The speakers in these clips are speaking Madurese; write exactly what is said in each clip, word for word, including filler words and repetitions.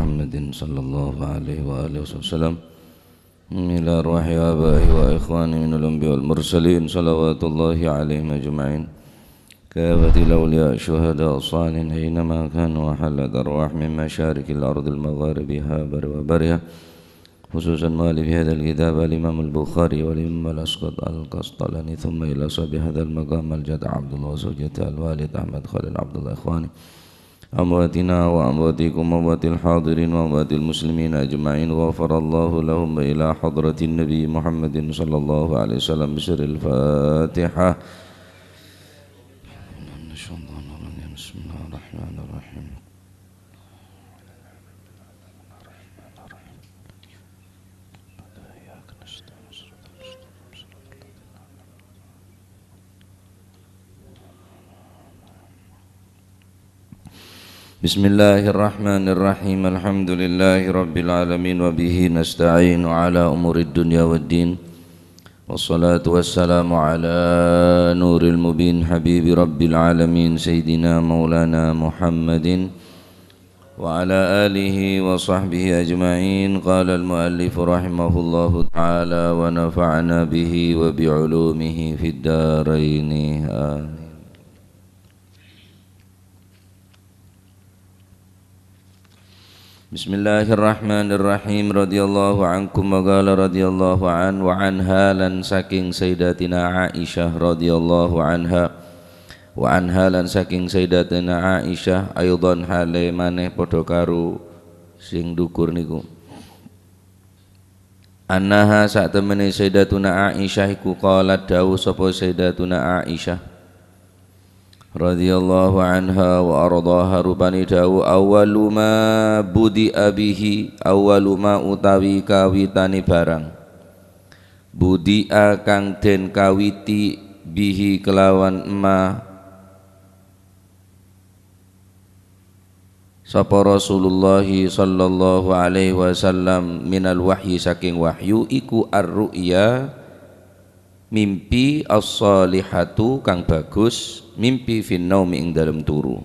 محمد صلى الله عليه وآله وسلم. إلى أرواح آبائه وإخوانه من الأنبياء والمرسلين، صلوات الله عليهم أجمعين. كافة الأولياء، الشهداء، الصالحين، أينما كانوا، وحلت أرواح من مشارق الأرض المغاربها برها وبرها، خصوصا مؤلف هذا الكتاب الإمام البخاري والإمام الأسقط القسطلاني، ثم إلى صاحب هذا المقام الجد عبد الله وزوجته الوالد أحمد خليل عبد الله، إخواني، أمواتنا وأمواتكم، أموات الحاضرين وأموات المسلمين أجمعين، غفر الله لهم، وإلى حضرة النبي محمد صلى الله عليه وسلم، بسر الفاتحة. بسم الله الرحمن الرحيم. بسم الله الرحمن الرحيم. الحمد لله رب العالمين، وبه نستعين على أمور الدنيا والدين. والصلاة والسلام على نور المبين، حبيب رب العالمين، سيدنا مولانا محمد وعلى آله وصحبه أجمعين. قال المؤلف رحمه الله تعالى، ونفعنا به وبعلومه في الدارين. آمين. Bismillahirrahmanirrahim. Radhiyallahu ankum wa qala radhiyallahu an, wa anha, lan saking Sayyidatina Aisyah radhiyallahu anha, wa anha, lan saking Sayyidatina Aisyah, aidhan, hale maneh padha karo sing dhukur niku. Annaha, satemene Sayyidatuna Aisyah iku qalat, dawuh sapa Sayyidatuna Aisyah radhiyallahu anha wa ardhaha, rupane dawuh, "Awwalu ma budi'a bihi, awwalu ma utawi kawitane barang, budi'a kang den kawiti bihi kelawan ma, sapa Rasulullah sallallahu alaihi wasallam minal wahyi saking wahyu iku ar-ru'ya, mimpi, as-shalihatu kang bagus, mimpi fin naumi ing dalem turu."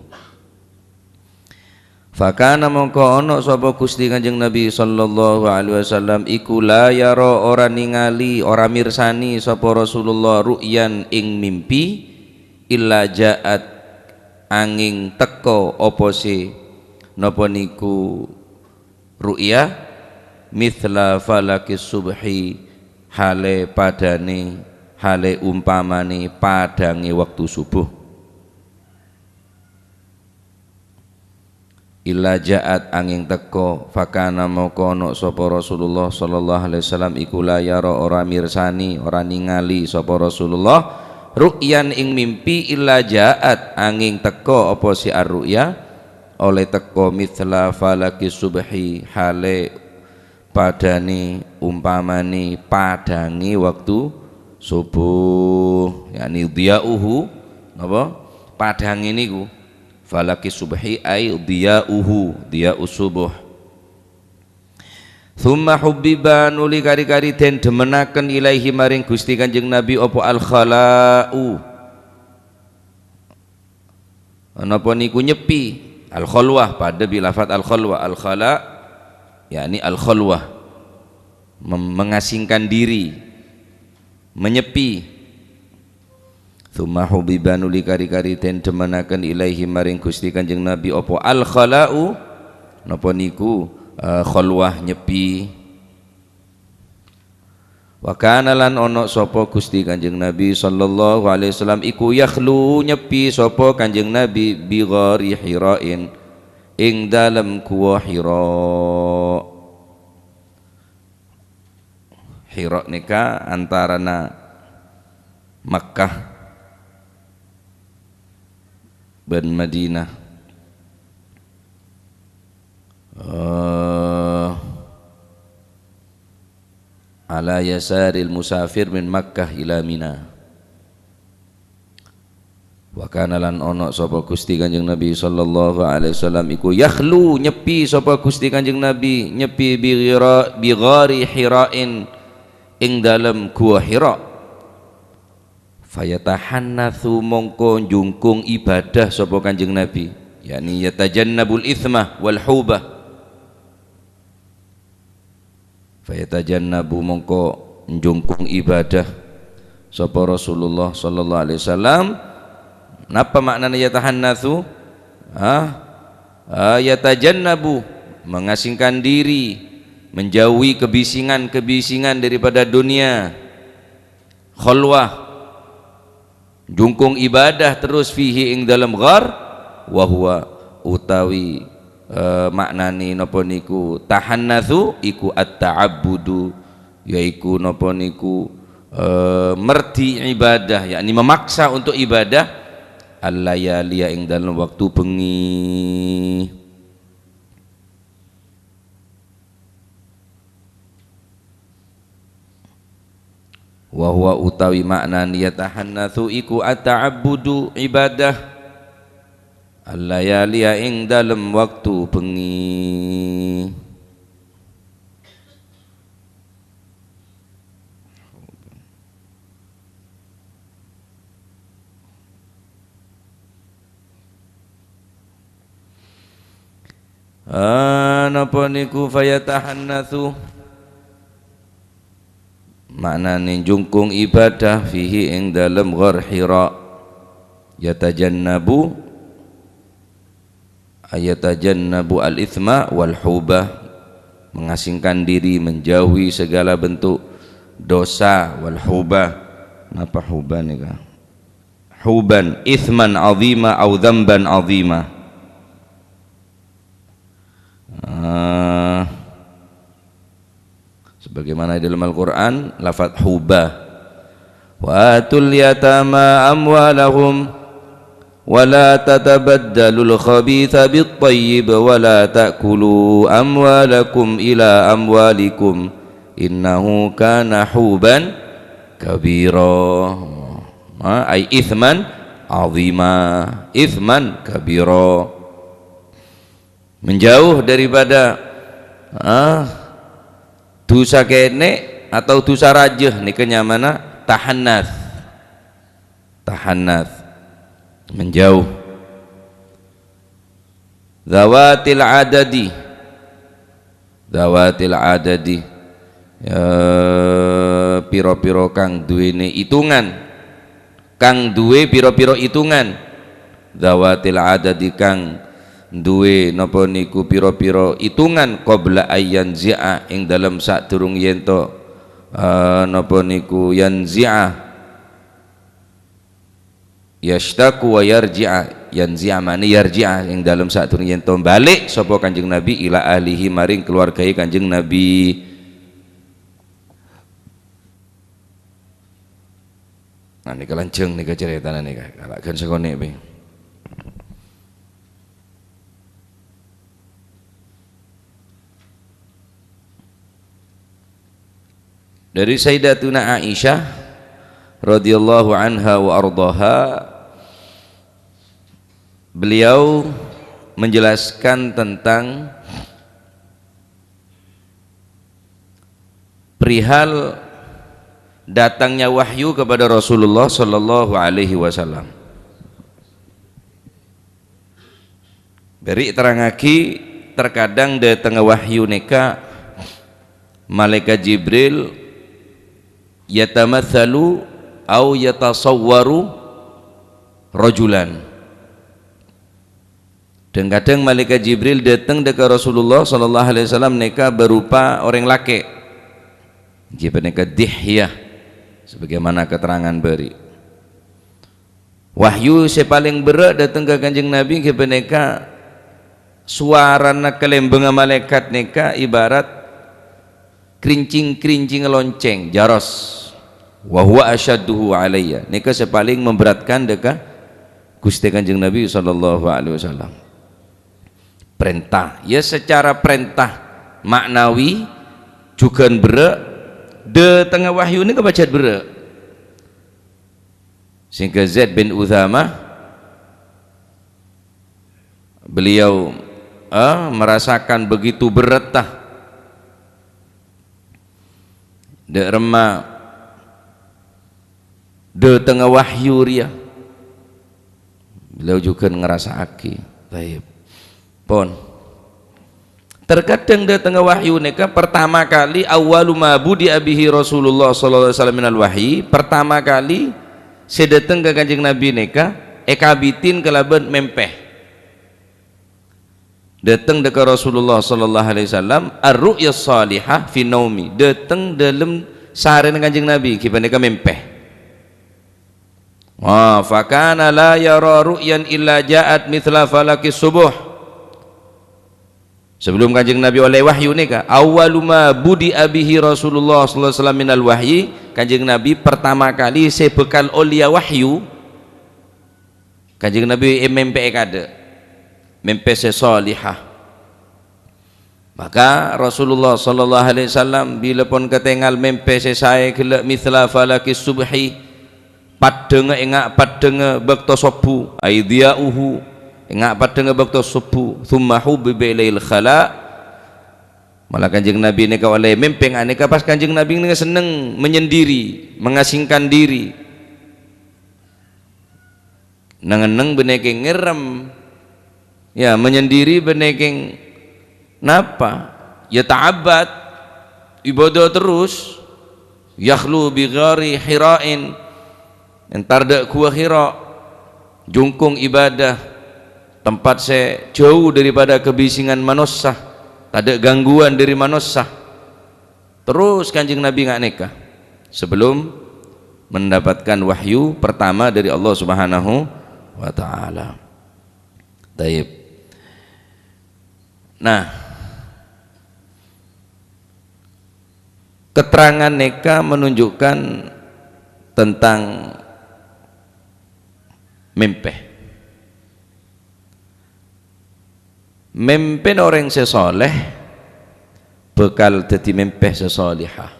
Fakana mongko ana sapa Gusti Kanjeng Nabi sallallahu alaihi wasallam iku la yara ora ningali, ora mirsani sapa Rasulullah ru'yan ing mimpi, illa ja'at anging teka apa se napa niku ru'ya mithla falakis subhi hale padane, hale umpamane padange wektu subuh. Illa ja'at anging teka, fakana moko ana sapa Rasulullah sallallahu alaihi wasallam iku la yara ora mirsani, ora ningali sapa Rasulullah ru'yan ing mimpi illa ja'at anging teka apa si ar-ru'ya oleh teka mithla falaki subhi hale padane umpamane padange wektu subuh, yakni dhiya'uhu, napa? Padange niku. Falaki subhi ai dhiya'uhu, dhiya'us subuh. Tsumma hubbiba nuli kari-kari den demenaken ilaihi maring Gusti Kanjeng Nabi apa al-khala'u. Napa niku nyepi? Al-khalwah, padha bi lafat al-khalwah. Al-khala, yakni al-khalwah. Mem-, mengasingkan diri. Menyepi. Tsumma hubbiba nuli kari-kari den demenaken ilaihi maring Gusti Kanjeng Nabi apa al-khala'u? Napa niku, eh, khalwah nyepi? Wa kana lan ana sapa Gusti Kanjeng Nabi sallallahu alaihi wasallam iku yakhlu nyepi sapa Kanjeng Nabi bi ghari Hira'in ing dalem Guwa Hira. Hira nika antarana Makkah ban Madinah. Eh, ala yasaril musafir min Makkah ila Mina. Wa kana lan ana sapa Gusti Kanjeng Nabi sallallahu alaihi wasallam iku yakhlu nyepi sapa Gusti Kanjeng Nabi nyepi bi ghira-, bi ghari Hira'in ing dalem Guwa Hira. Fayatahannatsu mongko njungkung ibadah sapa Kanjeng Nabi, yakni yatajannabul itsma wal hubah. Fayatajannabu, mongko njungkung ibadah sapa Rasulullah sallallahu alaihi wasallam. Napa maknana yatahannatsu? Hah? Ah, yatajannabu, mengasingkan diri, menjauhi kebisingan-kebisingan daripada dunia. Khalwah, njungkung ibadah terus fihi ing dalem ghar, wa huwa utawi, eh, maknane napa niku tahannatsu iku at-ta'abbudu, yaiku napa niku, eh, merdi ibadah, yakni memaksa untuk ibadah, al-layaliya ing dalem waktu bengi. Wa huwa utawi maknane yatahannatsu iku at-ta'abbudu ibadah al-layaliya ing dalem waktu bengi. Ah, napa niku fayatahannatsu? Maknane njungkung ibadah fihi ing dalem ghar Hira. Yatajannabu, ayatajannabu al-itsma wal huba, mengasingkan diri, menjauhi segala bentuk dosa, wal huba. Napa huba nika? Huban, itsman azima au dzamban azima. Ah, sebagaimana di dalam Al-Qur'an, lafaz huba. Wa atul yatama amwalahum wa la tatabaddalul khabitha bit thayyib wa la ta'kulu amwalakum ila amwalikum innahu kana huban kabira. Ha, ai itsman azima, itsman kabira. Menjauh daripada, ah, dusa kene' atau dusa raja, nèka nyamana tahannats. Tahannats. Menjauh. Dzawatil adadi. Dzawatil adadi. Ya, pira-pira kang duwene itungan. Kang duwe pira-pira itungan. Dzawatil adadi, kang duwe napa niku pira-pira itungan, qabla ayyanzi'a, ing dalem sadurung yen to, eh, napa niku yanzi'a, yashtaqu wa yarji'a, yanzi'a mane yarji'a, ing dalem sadurung yen to balik sapa Kanjeng Nabi ila ahlihi, maring keluargae Kanjeng Nabi. Nah, nèka lanjhâng nèka caretana nèka. Kala' gan sakone' be. Dari Sayyidatuna Aisyah radhiyallahu anha wa ardhaha, beliau menjelaskan tentang perihal datangnya wahyu kepada Rasulullah sallallahu alaihi wasallam. Beri terangagi, terkadang datengnga wahyu nèka Malaikat Jibril yatamatsalu au yatasawwaru rajulan. Dhâng-kadhâng Malaikat Jibril dâteng dâ' ka Rasulullah sallallahu alaihi wasallam nèka bârupa orèng lakè'. Inggih panèka Dihyah, sebagaimana keterangan bâri'. Wahyu sè palèng berrâ' dâteng ka Kanjeng Nabi inggih panèka sowarana kalèmbângnga malaèkat nèka ibarat krincing-krincing lonceng, jaros. Wa huwa asyadduhu alayya. Nèka sè palèng memberatkan dâ' ka Ghustè Kanjeng Nabi sallallahu alaihi wasallam. Parènta. Ya, secara parènta ma'nawi jhughân berrâ', dâtengnga wahyu nèka pajhât berrâ'. Sehingga Zaid bin Utsamah, beliau, eh, merasakan begitu berat, ta, dâ' remma dâtengnga wahyu rèya. Beliau jhughân ngrasa'aghi. Taib. Pon. Terkadang dâtengnga wahyu nèka pertama kali, awwalu ma budi'a bihi Rasulullah sallallahu alaihi wasallam minal wahyi, pertama kali sè dâteng ka Kanjeng Nabi nèka èkabidhin kalabân mèmpè. Dâteng dâ' ka Rasulullah sallallahu alaihi wasallam, ar-ru'ya shalihah fi naumi, dâteng dâlem sarèna Kanjeng Nabi, ghi panèka mèmpè. Wah, fakana la yara ru'yan illa ja'at mithla falaqis subuh. Sebelum Kanjeng Nabi olè wahyu nèka, awwalu ma budi'a bihi Rasulullah sallallahu alaihi wasallam minal wahyi, Kanjeng Nabi pertama kali sè bhâkal ollèya wahyu, Kanjeng Nabi èmèmpè'è kadâ', mèmpè sè shalihah. Maka Rasulullah sallallahu alaihi wasallam bilâ pon katèngal mèmpè sè saè ghellâ' mithla falaqis subhi, paddhângnga ènga' paddhângnga bâkto sobbhu, ai dhiya'uhu, ènga' paddhângnga bâkto sobbhu, tsumma hubbiba ilaihil khala'. Mala Kanjeng Nabi nèka olè mèmpè nga' nèka pas Kanjeng Nabi nèka senneng menyendiri, mengasingkan diri. Neng-enneng bânnè kèng ngèrèm. Ya, menyendiri bânnè kèng napa? Ya ta'abbad, ibadah terus. Yakhlu bi ghari Hira'in. Entar dâ' Gua Hira, jungkung ibadah, tempat sè jhâu daripada kebisingan manossa, tadâ' gangguan dâri manossa. Terus Kanjeng Nabi nga' nèka sebelum mendapatkan wahyu pertama dari Allah Subhanahu wa Ta'ala. Taib. Nah, keterangan nèka menunjukkan tentang mèmpè. Mèmpèna orèng sè shalèh bhâkal dhâddhi mèmpè sè shalihah.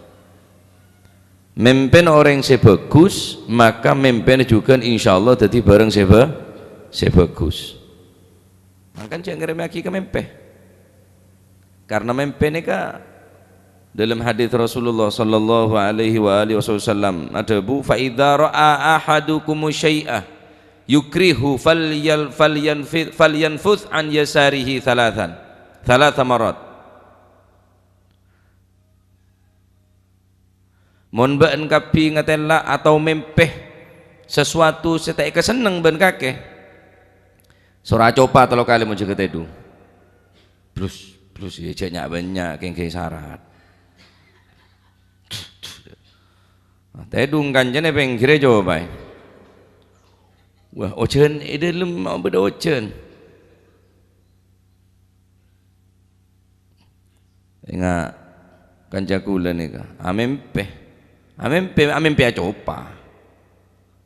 Mèmpèna orèng sè bhâghus, maka mèmpèna jhughân insyaallah dhâddhi bhârâng sè bhâ-, sè bhâghus. Mangkana jhâ' ngèrèmèyaghi ka mèmpè. Karna mèmpè nèka dâlem hadits Rasulullah sallallahu alaihi wa alihi wasallam adhâbu, "Fa idza ra'a ahadukum syai'a yukrihu falyal-, falyanfi-, falyanfuth an yasarihi thalathan, thalatha marat." Mon bâ'na kabbhi ngatèla' atau mèmpè sasuatu sè ta' èkasenneng bân kakè, soro acopa tello kalè mon jâgâ tèdung. Blus, blus, ya, jhâ' nya'-bânnya' kèng ghâbây sarat. Tèdung kancana è pèngghirrâ copaè. Wah, ojhân è dâlem, bâdâ ojhân. Enga', kanca kaulâ nèka, amèmpè. Amèmpè, amèmpè acopa.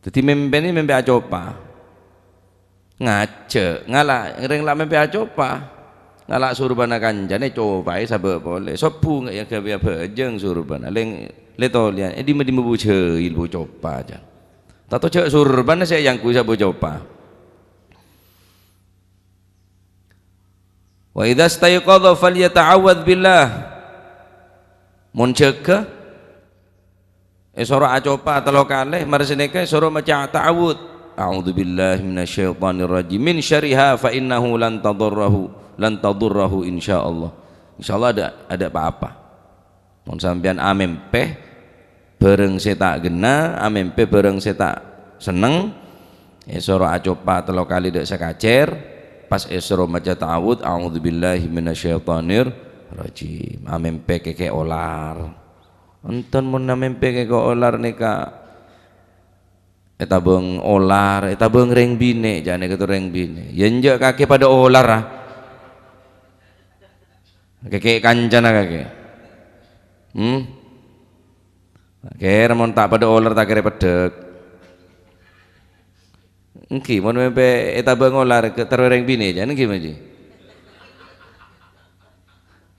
Dhâddhi mèmpèna mèmpè acopa. Ngajhâk, ngala' rèng la mèmpè acopa. Ngala' surbhâna kancana, copaè sabâ' polè. Sobbhu nga' ya ghâbây abhâjâng surbhâna. Lèng-, lè tolèyan, è dimma-dimma bu jhâi bu copa, jhân. Tato jhâ' surbhâna sè èangghuy sabâ' copa. "Wa idza staiqadha falyata'awwadz billah." Mon jâgâ, èsoro acopa tello kalè, mara sanèka èsoro maca ta'awudz. "A'udzubillahi minasyaitonirrajim. Min syarriha fa innahu lan tadurrahu, lan tadurrahu insyaallah." Insyaallah adâ', adâ' pa-apa. Mon sampèyan amèmpè bhârâng sè ta' ghenna, amèmpè bhârâng sè ta' senneng, èsoro acopa tello kalè dâ' sakajhâr, pas èsoro maca ta'awudz, "A'udzubillahi minasyaitonirrajim." Amèmpè kèkè olar. Enten mon amèmpè kèkè olar nèka, ètabâng olar, ètabâng rèng binè', jhâ' nèka to rèng binè'. Ya enjâ' kakè padâ olar, ah. Kakè kancana kakè. Hmm? Kèra mon ta' padâ olar ta' kèra peddhek. Èngghi, mon mèmpè ètabâng olar, kè-, terro rèng binè', jhâ' èngghi, Maji.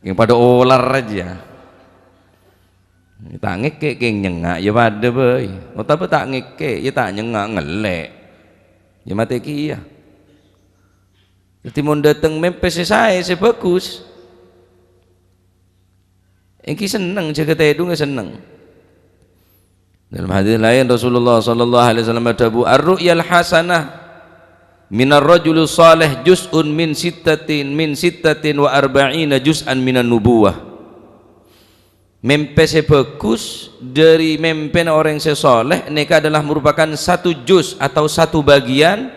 Kèng padâ olar jâ. Ta' ngèkè' kèng nyengnga', ya padâ bhâi. Otabâ ta' ngèkè', ya ta' nyengnga', ngellè'. Ya matè kèya. Dhâddhi mon dâteng mèmpè sè saè, sè bhâghus, èngghi senneng, jâgâ tèdungnga senneng. Dalam hadis laèn, Rasulullah sallallahu alaihi wasallam adhâbu, "Ar-ru'yal hasanah minar rajulus shalih juz'un min sittatin, min sittatin wa arba'ina juz'an minan nubuwah. Mèmpè sè bhâghus dhâri mèmpèna orèng sè shalèh nèka adalah merupakan satu juz atau satu bagian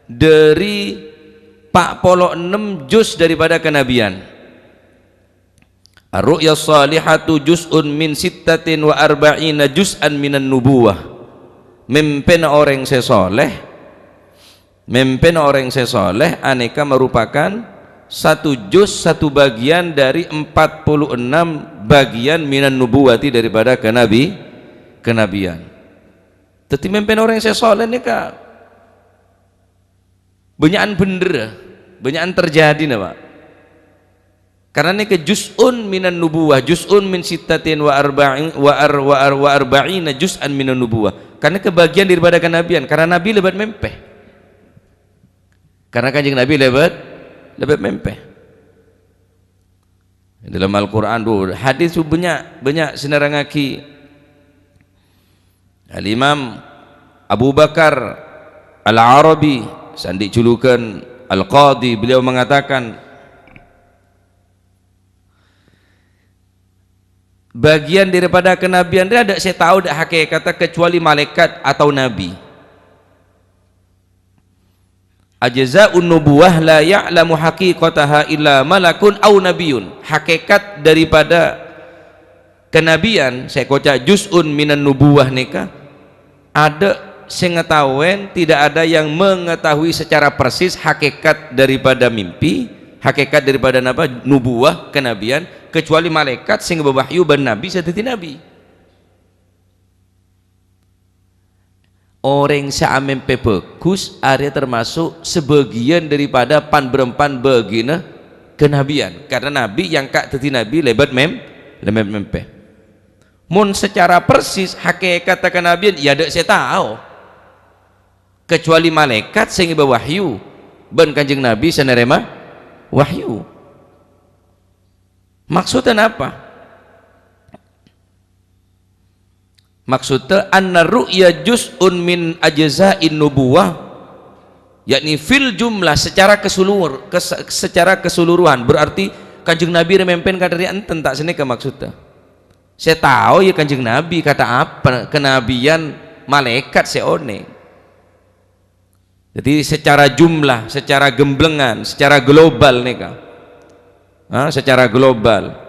dhâri pa' polo ennem juz daripada kenabian. Ar-ru'ya shalihatu juz'un min sittatin wa arba'ina juz'an minan nubuwah. Mèmpèna orèng sè shalèh, mèmpèna orèng sè shalèh anèka merupakan satu juz, satu bagian dari empat puluh enam bagian minan nubuwati daripada kenabi-, kenabian. Dhâddhi mèmpèna orèng sè shalèh nèka bânnya'an bhender, bânnya'an terjadi, napa? Karena nèka juz'un minan nubuwah, juz'un min sittatin wa arba'in, wa ar-, wa ar-, wa arba'ina juz'an minan nubuwah. Karena kebagian daripada kenabian, karena Nabi lèbât mèmpè. Karena Kanjeng Nabi lèbât, lèbât mèmpè. Dalam Al-Qur'an, bu, hadis bânnya', bânnya' sè nerrangngaghi. Al-Imam Abu Bakar Al-Arabi, sè andi' julukan Al-Qadhi, beliau mengatakan, bagian daripada kenabian rèya adâ' sè tao dâ' hakèkatta kecuali malaèkat atau nabi. Ajza'un nubuwah la ya'lamu haqiqataha illa malakun aw nabiyyun. Hakikat daripada kenabian, sè èkoca' juz'un minan nubuwah nèka, adâ' sè ngatawèn, tidak ada yang mengetahui secara persis hakikat daripada mimpi, hakikat daripada napa, nubuwah, kenabian, kecuali malaèkat sè ngabâ wahyu bân nabi sè dhâddhi nabi. Orèng sè amèmpè bhâghus arèya tamaso' sabâgiyân daripada pan-bârâmpan bâgiyânna kenabian, karna nabi èangka' dhâddhi nabi lèbât mèm-, lèbât mèmpè. Mon sacara persis hakikatta kenabian, ya adâ' sè tao, kecuali malaèkat sè ngabâ wahyu bân Kanjeng Nabi sè narèma wahyu. Maksudnya napa? Maksudnya, anna ru'ya juz'un min ajza'in nubuwah, yakni fil jumlah, secara keseluruh-, kes-, secara keseluruhan. Berarti Kanjeng Nabi rè mèmpè kantha rèya enten, ta' sanèka maksudnya. Sè tao ya Kanjeng Nabi, kantha apa kenabian malaèkat sè onèng. Jadi, secara jumlah, secara gemblengan, secara global nèka. Ha, secara global.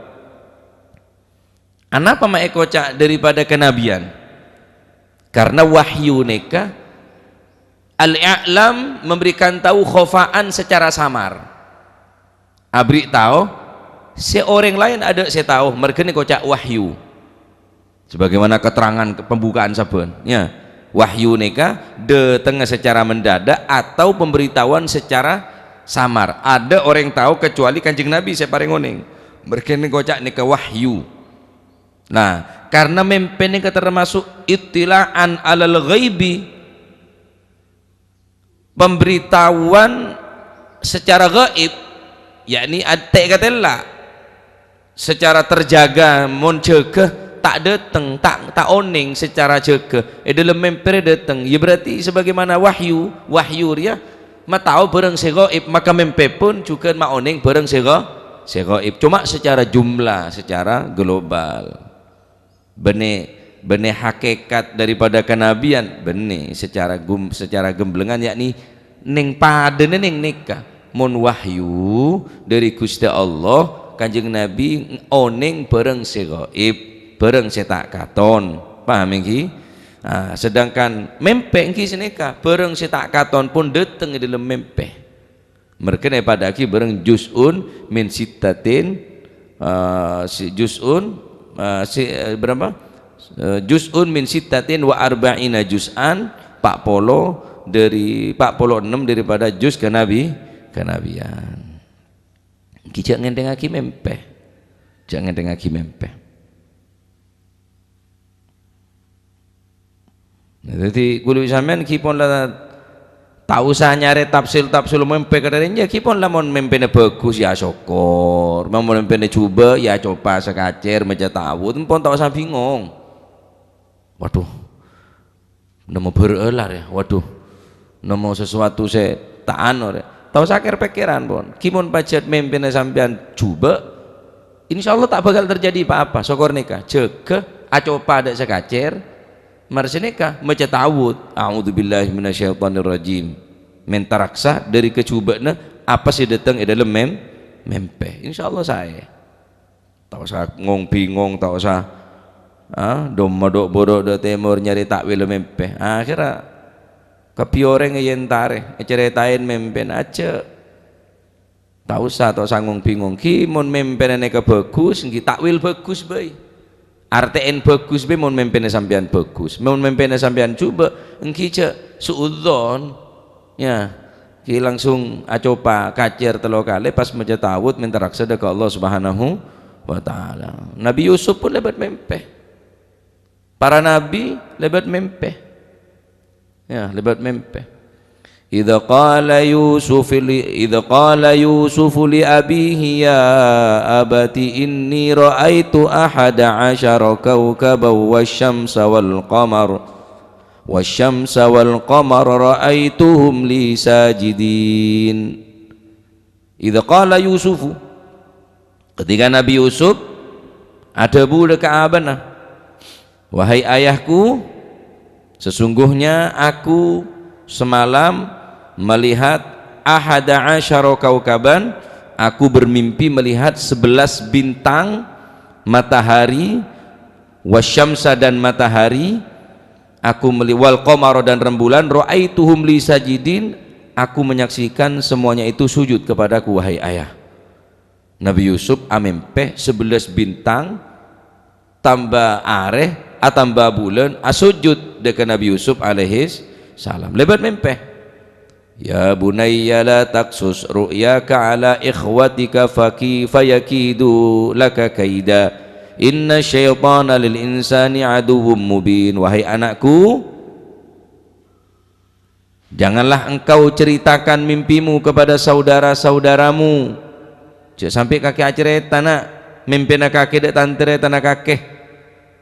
Anapa ma' èkoca' daripada kenabian? Karna wahyu nèka, al-i'lam, memberikan tahu khofaan secara samar. Aberri' tao, sè orèng laèn adâ' sè tao, marghâna èkoca' wahyu. Sebagaimana keterangan ke-, pembukaan sabbhân, ya. Wahyu nèka dâtengnga secara mendadak atau pemberitahuan secara samar. Adâ' orèng tao kecuali Kanjeng Nabi sè parèng onèng. Marghâna èkoca' nèka wahyu. Nah, karna mèmpè nèka termasuk ittila'an alal ghaibi, pemberitahuan secara gaib, yakni ad-, tè' katella', secara terjaga, mon jâgâ ta' dâteng, ta', ta' onèng secara jâgâ, è dâlem mèmpè rè dâteng, ya berarti sebagaimana wahyu, wahyu rèya matao bârâng sè gaib, maka mèmpè pun jhughân maonèng bârâng sè ga-, sè gaib, coma secara jumlah, secara global. Bânnè, bânnè hakikat daripada kenabian, bânnè secara gum-, secara gemblengan, yakni nèng padâna nèng nèka. Mon wahyu dâri Ghustè Allah, Kanjeng Nabi onèng bârâng sè gaib, bârâng sè ta' katon. Paham ènggi? Ah, sedangkan mèmpè ènggi sanèka, bârâng sè ta' katon pon dâteng è dâlem mèmpè. Marghâna èpadâ'âghi bârâng juz'un min sittatin, eh, si-, juz'un, eh, si-, eh, berapa? Eh, juz'un min sittatin wa arba'ina juz'an, pa' polo dâri, pa' polo ennem daripada juz kenabi-, kenabian. Ghi jhâ' ngènthèngaghi mèmpè. Jhâ' ngènthèngaghi mèmpè. Nah, dhâddhi, kaulâ bi' sampèyan ghi pon la ta' osa nyarè tafsir-tafsir mèmpè ka dâri, ya ghi pon lamon mèmpèna bhâghus, ya asokkor. Lamon mèmpèna jhubâ', ya coba sakacèr, maca ta'awudz, pon ta' osa bingong. Waduh, nemmo bârâ'â la rèya, waduh. Nemmo sesuatu sè ta' anu rè. Tao sakèr pèkkèran, pon. Ghi mon pajhât mèmpèna sampèyan jhubâ', insyaallah ta' bhâkal terjadi pa-apa. Sokor nèka, jâgâ, acopa dâ' sè kacèr. Marè sè nèka, maca ta'awudz. "A'udzubillahi minasyaitonirrajim." Mènta raksa dâri kajhubâ'na apa sè dâteng è dâlem mèm-, mèmpè. Insyaallah saè. Ta' osa ngong-bingong, ta' osa, ah, domma dâ' buru dâ' tèmor nyarè ta'wil mèmpè. Akhèrra kabbhi orèng èyentarè, ècarètaè mèmpèna, ajâ'. Ta' osa, ta' osa ngong-bingong. Ghi mon mèmpèna nèka bhâghus, ènggi ta'wil bhâghus bhâi. Artè'èn bhâghus bhâi mon mèmpèna sampèyan bhâghus. Mon mèmpèna sampèyan jhubâ', ènggi jâ' su'udzon. Ya, ghi langsung acopa kacèr tello kalè pas maca ta'awudz mènta raksa dâ' ka Allah Subhanahu wa Ta'ala. Nabi Yusuf pon lèbât mèmpè. Para nabi lèbât mèmpè. Ya, lèbât mèmpè. Idza qala Yusuf li, idza qala Yusuf li abihi, "Ya abati, inni ra'aitu ahada asyara kaukaban wasyamsa wal qamar." "Wasyamsa wal qamara ra'aituhum li sajidin." Idza qala Yusufu, ketika Nabi Yusuf adhâbu dâ' ka abana, "Wahai ayahku, sesungguhnya aku semalam melihat ahada asyara kaukaban, aku bermimpi melihat sebelas bintang, matahari, wasyamsa dan matahari, aku meli-, wal qamara dan rembulan, ra'aituhum li sajidin, aku menyaksikan semuanya itu sujud kepadaku, wahai ayah." Nabi Yusuf amèmpè sebelas bintang, tamba arè, atamba bulân, asujud dâ' ka Nabi Yusuf alaihis salam. Lèbât mèmpè. "Ya bunayya la taqsus ru'yaka ala ikhwatika faki-, fayakidu laka kaida. Inna syaitana lil insani aduwwum mubin." Wahai anakku, janganlah engkau ceritakan mimpimu kepada saudara-saudaramu. Jhâ' sampè' kakè acarèta, na', mèmpèna kakè dâ' tan-tarètanna kakè.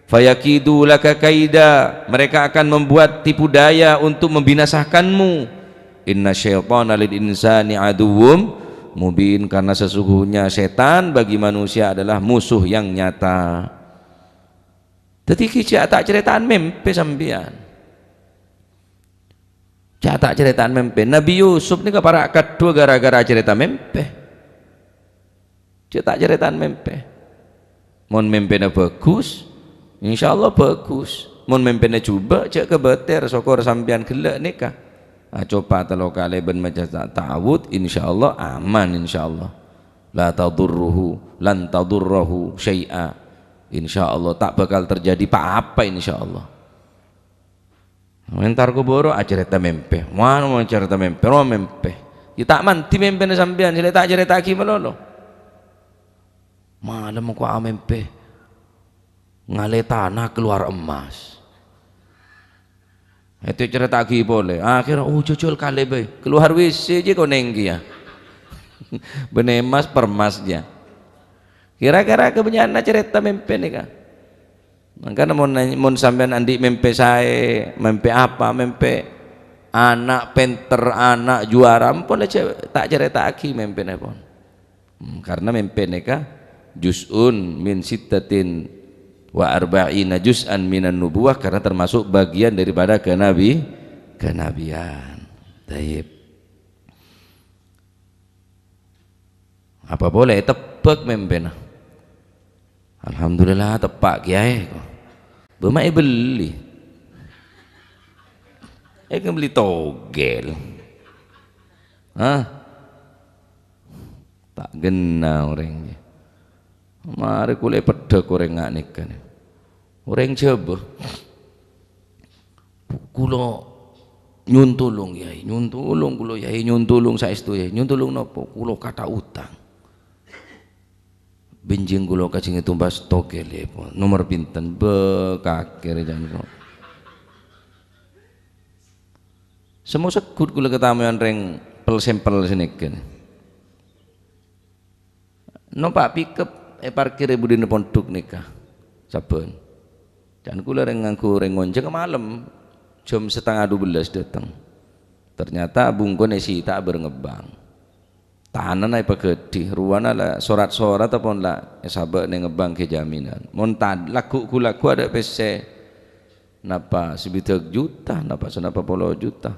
"Fayakidu laka kaida," mereka akan membuat tipu daya untuk membinasakanmu. "Inna syaitana lil insani aduwwum mubin," karena sesungguhnya setan bagi manusia adalah musuh yang nyata. Dhâddhi ghi jhâ' ta' carèta'an mèmpè sampèyan. Jhâ' ta' carèta'an mèmpè. Nabi Yusuf nèka para' kaduwâ gara-gara carèta mèmpè. Jhâ' ta' carèta'an mèmpè. Mon mèmpèna bhâghus, insyaallah bhâghus. Mon mèmpèna jhubâ', jhâ' kabâtèr, sokor sampèyan ghellâ' nèka. Acopa tello kalè bân maca ta-, ta'awudz, insyaallah aman, insyaallah. La tadurruhu, lan tadurrahu syai'a. Insyaallah ta' bhâkal terjadi pa-apa, insyaallah. Entar ka buru acarèta mèmpè. Mano acarèta mèmpè, rowa mèmpè. Ya ta' mandhi mèmpèna sampèyan, sè la ta' carèta'aghi malolo. Malem engko' amèmpè ngalè tana keluar emas. Èto carèta'aghi polè. Akhèrra, oh, jhujhur kalè bhâi. Keluar W C jiyâ konèng kèya. Bânnè emas permas jiyâ. Kira-kira kabânnya'anna carèta mèmpè nèka. Mangkana mon, mon sampèyan andi' mèmpè saè, mèmpè apa, mèmpè ana' pènter, ana' juwara, ampon la jhâ-, ta' carèta'aghi mèmpèna pon. Hmm, karena mèmpè nèka juz'un min sittatin wa arba'ina juz'an minan nubuwah, karena termasuk bagian daripada kenabi-, kenabian. Taib. Apa polè ètebbhâk mèmpèna? Alhamdulillah, teppa' kèyaè, ko. Bâ ma' èbelli. Èkèbelli togel. Hah? Ta' ghenna orèng. Marè kulâ èpeddhâk orèng nga' nèka, nè. Orèng Jhâbâ. Kulâ nyontolong, Yaè, nyontolong kulâ, Yaè, nyontolong saèsto, Yaè. Nyontolong napa? Kulâ katha utang. Bhânjheng kulâ kajhâng ètombas togel, Yaè. Nomor bhânten? Bâ, kakè rè jhân kulâ. Sèmo segghut kulâ katamoyan rèng pel-sèmpel sanèka. Nompa' pikep èparkir è budina pondhuk nèka sabbhân. Can kulâ rèng ngangghu rèng ngonjhângnga malem, jam setengah dua belas dâteng. Ternyata bungkona èsita' bâreng ngèbbâng. Tanana èpaghâdhi, rowana la sorat-sorat pon la èsabâ' neng ngèbbâng ghi' jaminan. Mon ta-, lagghu' ghu-lagghu adâ' pèssè. Napa sabidhâk juta, napa sanapa polo juta.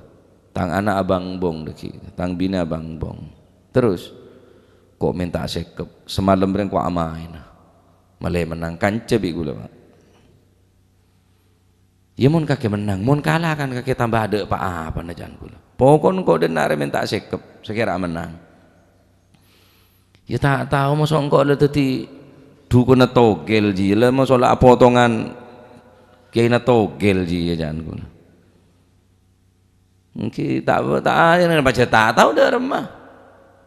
Tang ana' abângbong dhâggi', tang binè abângbong. Terros, ko' mènta sèkep, samalem rèng ko' amaèna. Malè mennang kanca bi' ghulâ, Pak. Iyâ, mon kakè mennang, mon kala kan kakè tamba adâ' pa-apana, can ghulâ. Pokon ko' dhinna' rè mènta sèkep, sakèra mennang. Iyâ, ta' tao, moso' engko' la dhâddhi dhukonna togel, jiyâ, la moso' la apotongan kèyaèna togel, jiyâ, can ghulâ. Èngghi ta', ta', pajhât ta' tao dâ' remma.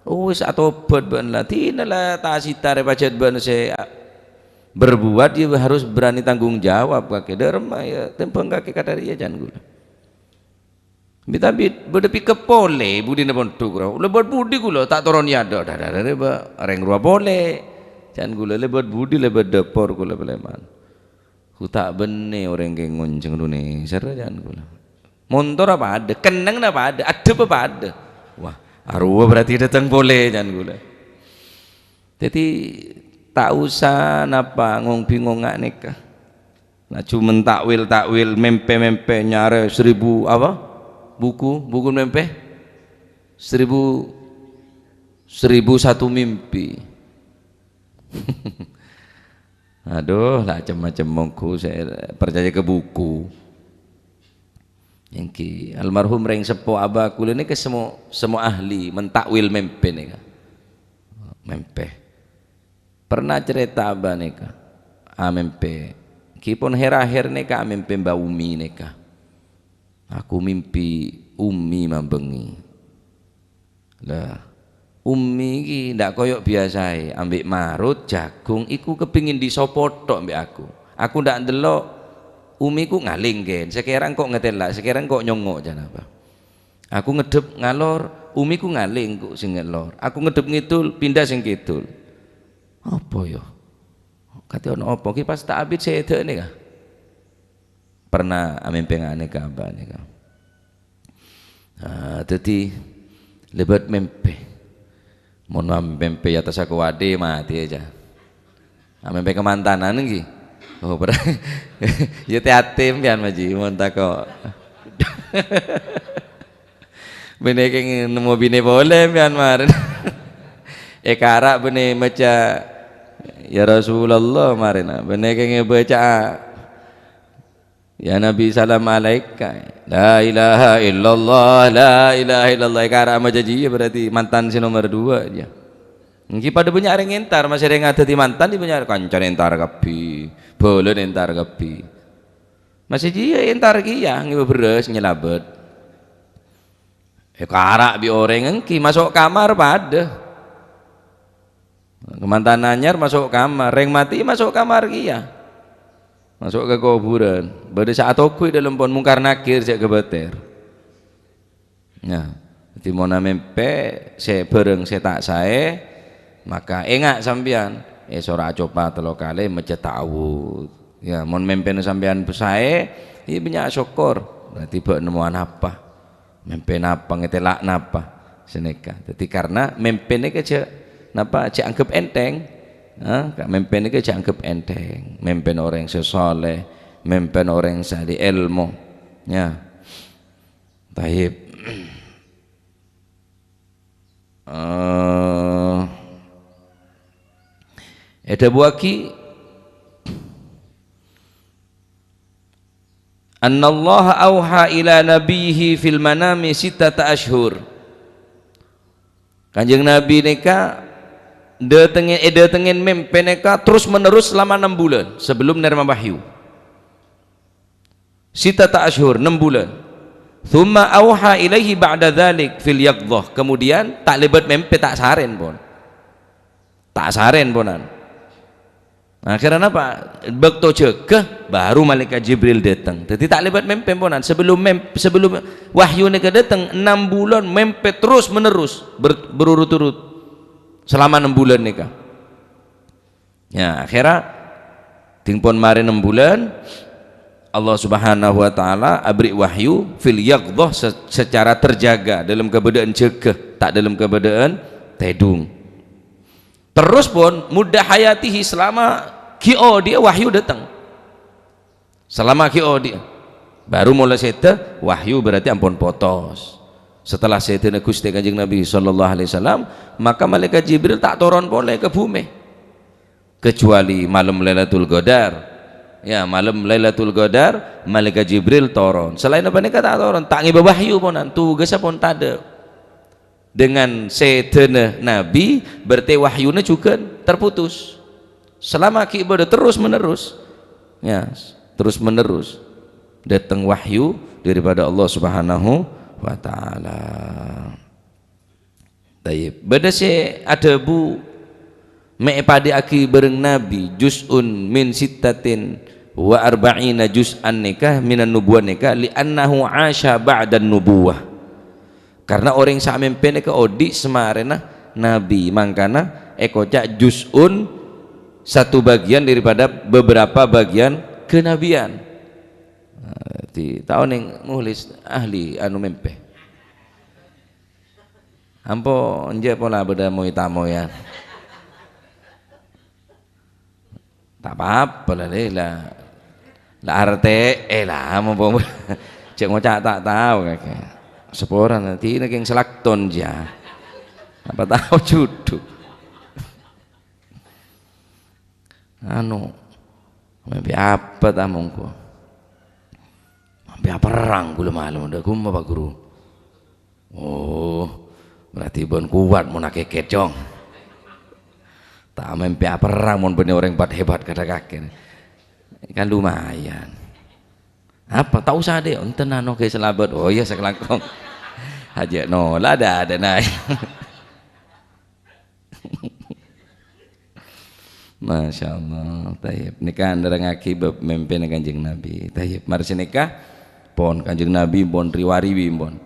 Oh, wis atobhât bâ'na la, dina la ta' sita rè pajhât bâ'na sè berbuat, ya harus berani tanggung jawab kakè. Dâ' remma, ya, tèmbhâng kakè kadhâriyâ, can ghulâ. Bi-tabi bâdâ pickup polè, budina pondhuk, ro. Lèbât budi ghulâ, ta' toron è adâ'. Dâ-, dâ-, dâ-, dâ-, bâ-, rèng rowa polè. Can ghulâ, lèbât budi, lèbât dâpor ghulâ palèman. Ghu ta' bânnè orèng kè ngonjhâng Indonesia, can ghulâ. Montorra padâ, kennengnga padâ, addhâbbhâ padâ. Wah, arowa berarti dâteng polè, can ghulâ. Dhâddhi, ta' osa napa ngong-bingonga nèka. Laju men takwil-takwil, mèmpè-mèmpè, nyarè seribu apa? Buku, buku mèmpè? Seribu, seribu satu mimpi. Aduh, la cem-macem mongghu sè parcajâ ka buku. Èngghi, almarhum rèng seppo abah kaulâ nèka semmo, semmo ahli men takwil mèmpè nèka. Mèmpè. Pernah carèta abah nèka, amèmpè. Èngghi pon hèr-ahèr nèka amèmpè Mbah Umi nèka. Aku mimpi Umi mambengngè. Lah, Umi iki ndak koyo biyasaè, ambè' marot, jhâghung, iku kepingin disopo tok ambè' aku. Aku ndak ndelok, Umi ku ngalèng, ghen. Sakèra engko' ngatela', sakèra engko' nyongngo', can abah. Aku ngeddhep ngalor, Umi ku ngalèng ku sè ngalor. Aku ngeddhep ngidul, pinda sè ngidul. Apa ya? Katè ana apa? Ki pas ta' abit sèdhâ nèka. Pernah amèmpè nga' nèka, abah nèka. Ah, dhâddhi lèbât mèmpè. Mon mèmpè è attassa kowadhi, matè jâ. Ah, mèmpè kamantanan èngghi. Oh, per-, ya, tè-atè sampèyan, Maji, mon tako'. Bânnè kèng nemmo binè polè sampèyan marèn. Èkara' bânnè maca, "Ya Rasulullah," marèn. Bânnè kèng èbâca'a. Ya Nabi, salam alaika. La ilaha illallah, la ilaha illallah. Èkara' maca jiyâ berarti mantan sè nomer dua jiyâ. Èngghi padâ bânnya' rèng entar, masè rèng adhâddhi mantan, bânnya' kancana entar kabbhi, bhâlâna entar kabbhi. Masè jiyâ entar kèya, ngèbâ bherrâs, nyalabât. Èkara' bi' orèng èngghi, maso' kamar padâ. Kamantan anyar maso' kamar, rèng matè maso' kamar kèya. Maso' ka kobhurân. Bâdâ sè atoghu è dâlem pon Mungkar Nakir sè kabâtèr. Nah, dhâddhi mon amèmpè sè bhârâng sè ta' saè, maka enga' sampèyan, èsoro acopa tello kalè, mèjjhât ta'awudz. Ya, mon mèmpèna sampèyan saè, iyâ bânnya' sokkor. Berarti bâ' nemmowan apa? Mèmpè napa, ngatela' napa? Sanèka. Dhâddhi karna mèmpè nèka jhâ', napa, jhâ' anggep ènthèng. Ha? Ka-, mèmpè nèka jhâ' anggep ènthèng. Mèmpèna orèng sè sholeh, mèmpèna orèng sè ahli èlmo. Ya. Tayyib. Eh, èdhâbuwaghi, "Annallaha auha ila nabiyhi fil manami sittata ashhur." Kanjeng Nabi nèka dâtengngè-, èdâtengngè mèmpè nèka terus-menerus selama enam bulan sebelum narèma wahyu. Sittata ashhur, enam bulan. "Tsumma auha ilaihi ba'da dzalik fil yaqdzah." Kemudian, ta' lèbât mèmpè, ta' sarèn pon. Ta' sarèn ponan. Akhirnya napa? Bâkto jâgâ, baru malaikat Jibril dâteng. Dhâddhi ta' lèbât mèmpè ponan. Sebelum mem-, sebelum wahyu nèka dâteng, enam bulan mèmpè terus-menerus, ber-, berurut-urut. Selama enam bulan nèka. Ya, akhirnya, dhing pon marè enam bulan, Allah Subhanahu wa Ta'ala aberri' wahyu fil yaqdhah, se-, secara terjaga, dalam keadaan jaga, ta' dalam keadaan tèdung. Terros pon, mudda hayatihi, selama ghi' odi'â wahyu dâteng. Selama ghi' odi'â. Baru molaè sèdhâ, wahyu berarti ampon potos. Setelah Sayyidina Ghustè Kanjeng Nabi sallallahu alaihi wasallam, maka Malaikat Jibril ta' toron polè ka bhumè. Kecuali malem Lailatul Qadar. Ya, malem Lailatul Qadar, Malaikat Jibril toron. Salaènna panèka ta' toron, ta' ngèbâ wahyu ponan, tugassa pon tadâ'. Dengan sèdhâna Nabi, berarti wahyuna jhughân terputus. Selama ghi' bâdâ terus-menerus. Ya, terus-menerus. Dâteng wahyu daripada Allah Subhanahu wa Ta'ala. Tayyib. Bâdâ sè adhâbu, "Mè' èpadâ'âghi bhâreng Nabi juz'un min sittatin wa arba'ina juz'an nèka minan nubuwah nèka, li'annahu 'asha ba'dan nubuwah." Karena orèng sè amèmpè nèka odi' samarèna Nabi, mangkana èkoca' juz'un, satu bagian daripada beberapa bagian kenabian. Nah, dhâddhi ta' onèng nulis ahli anu mèmpè. Ampo enjâ' pola bâdâ moy-tamoyan. Ta' pa-apa la, Lè, la. La artè'è la, ampo jhâ' ngoca' ta' tao kakè. Saporana, dhina kèng salakton jâ. Apa tao judhu. Anu, mèmpè apa ta' mongko? Mèmpè aperrang ghulâ malem, dâ' ghumma, Pak Guru. Oh, berarti bân kowat mon akèkèt, Cong. Ta' mèmpè aperrang mon bânnè orèng hebat-hebat kadhâ' kakè. Kan lumayan. Apa? Ta' osa, Dè'. Enten anu kaè salabât. Oh iyâ, sakalangkong. Ajâ' nola' dâ'-adâ'na. Masya Allah. Tayyib. Nèka nerrangngaghi bab mèmpèna Kanjeng Nabi. Tayyib. Mara sanèka, pon Kanjeng Nabi pon ri-wariwi pon.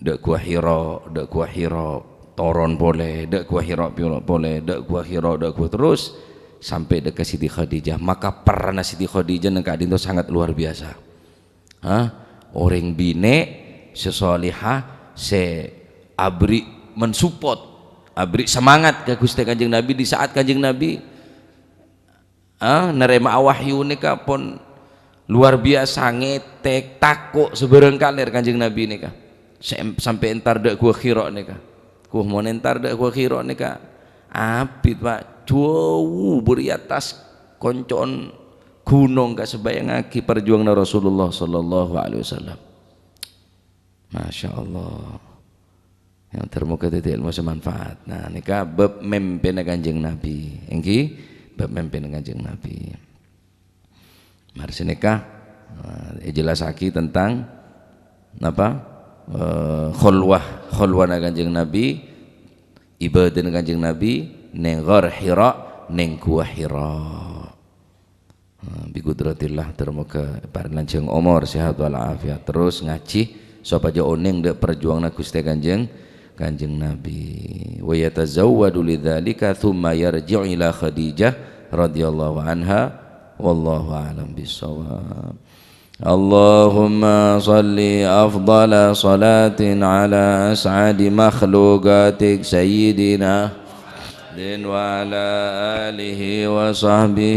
Dâ' Gua Hira, dâ' Gua Hira, toron polè, dâ' Gua Hira piyolo' polè, dâ' Gua Hira, dâ' Gua terros sampè' dâ' ka Siti Khadijah. Maka perrana Siti Khadijah neng ka'dinto sangat luar biasa. Hah? Orèng binè' sè shalihah, sè aberri' mensupport, aberri' semangat ka Ghustè Kanjeng Nabi di saat Kanjeng Nabi, ah, narèma'a wahyu nèka pon luar biasa, ngètèk, tako' sabârâng kalèr Kanjeng Nabi nèka. Sè em-, sampè' entar dâ' Gua Hira nèka. Ghu, mon entar dâ' Gua Hira nèka abit, Pak. Jhâu bâri' attas konco'en ghunong ka sampèyangngaghi parjuwanganna Rasulullah sallallahu alaihi wasallam. Masya Allah. Ya, ter-, moga dhâddhi ilmu sè manfaat. Nah, nèka bab mèmpèna Kanjeng Nabi. Èngghi, bab mèmpèna Kanjeng Nabi. Mara sanèka, eh, èjellassaghi tentang napa? Eh, kholwah, kholwana Kanjeng Nabi, ibadahna Kanjeng Nabi neng Ghar Hira, neng Gua Hira. Eh, bi qudratillah, ter-moga parèng lanjhâng omor, sehat wal afiat, terros ngajhi sopajâ onèng dâ' parjuwanganna Ghustè Kanjeng, Kanjeng Nabi. Wa yatazawwadu lidzalika tsumma yarji'u ila Khadijah radhiyallahu anha. Wallahu a'lam bissawab. Allahumma shalli afdhala shalatin ala as'adi makhluqatik Sayyidina Muhammadin wa ala alihi wa sahbihi